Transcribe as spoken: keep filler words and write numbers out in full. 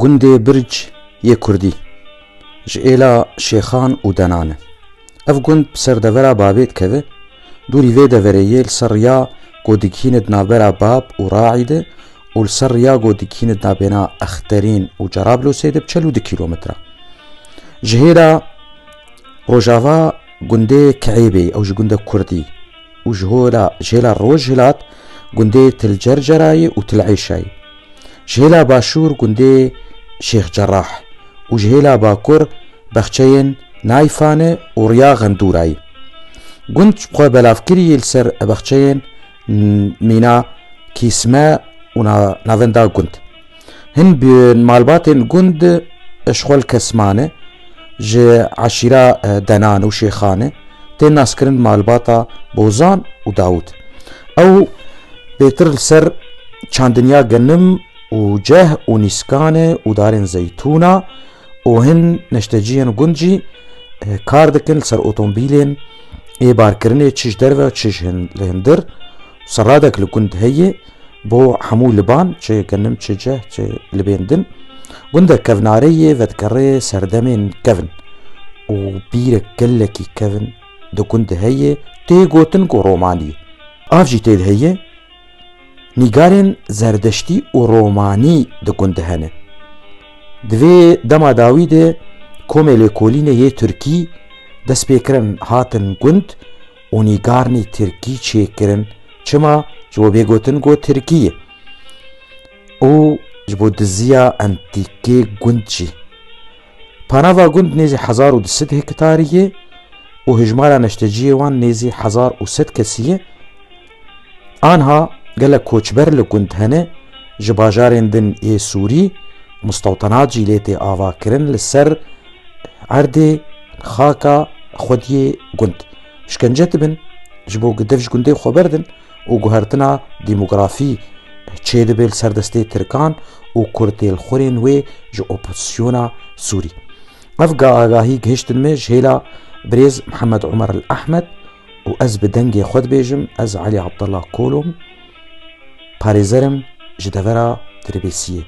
Gundê Birc yê Kurdî ji êla Şêxan û Denan e. Ev gund bi ser devera Babê dikeve. Dûrî vê deverê yê li ser riya ku digihîne di navbera Bab û Raî de û li ser riya ku digihîne di navbêna Exterîn û Cerablosê de bi çel û du kîlometre. Ji hêla rojava gundê Kiêbê, ew jî gundek kurdî, û ji hêla, ji hêla rojhilat gundê Til Cercerayê û Til Êşayê. Ji hêla başûr gundê Şêx Cerrah û ji hêla bakur bexçeyên Nayfane û riya Xendûrayê. Gund ji xwe belavkirî yê li ser bexçeyên Mîna Kîsme û na-, navenda gund. Hin bi malbatên gund ji xwe li kesmane, ji eşîra, e, Denan û Şêxane, tên naskirin malbata Bozan û Dawûd. Ew bêtir li ser çandiniya genim û ceh û nîskane û darên zeytûna û hin neşteciyên gund jî, e, kar dikin li ser otomobîlên ê barkirinê, çi ji derve, çi ji hin-, li hindir. Serradek li gund heye bo hemû liban, çi genim, çi ceh, çi libên din. Gundek kevnare ye, vedigere serdemên kevin û bîrek gelekî kevin di gund heye, tê gotin ku romanî ye. Av jî tê de heye. Nîgarên zerdeştî û romanî di gund de hene. Di vê dema dawî de komê lêkolînê yê tirkî dest pê kirin hatin gund û nîgarnî tirkî çêkirin. Çima? Ji bo bê gotin ku tirkî ye. Û ji bo diziya entîkê gund jî. Panava gund nêzî hezar û du sed hektarî ye û hijmara neşteciyê wan nêzî hezar û sed kesî ye. Anha gelek koçber li gund hene, ji bajarên din yê Sûrî, mustewtenat jî lê tê avakirin, li ser erdê xaka xwediyê gund şikence dibin, ji bo ku dev ji gundê xwe berdin û guhertina demografî çêdibe li ser destê Tirkan û ku têlxurên wê ji opozîsyona Sûrî. Ev ga-, agahî gihiştin me ji hêla birêz Mihemed Omer El Ehmed û ez bi dengê xwe dibêjim, ez Elî Abdullah Kolom, parêzerim ji devera Dirbêsiyê.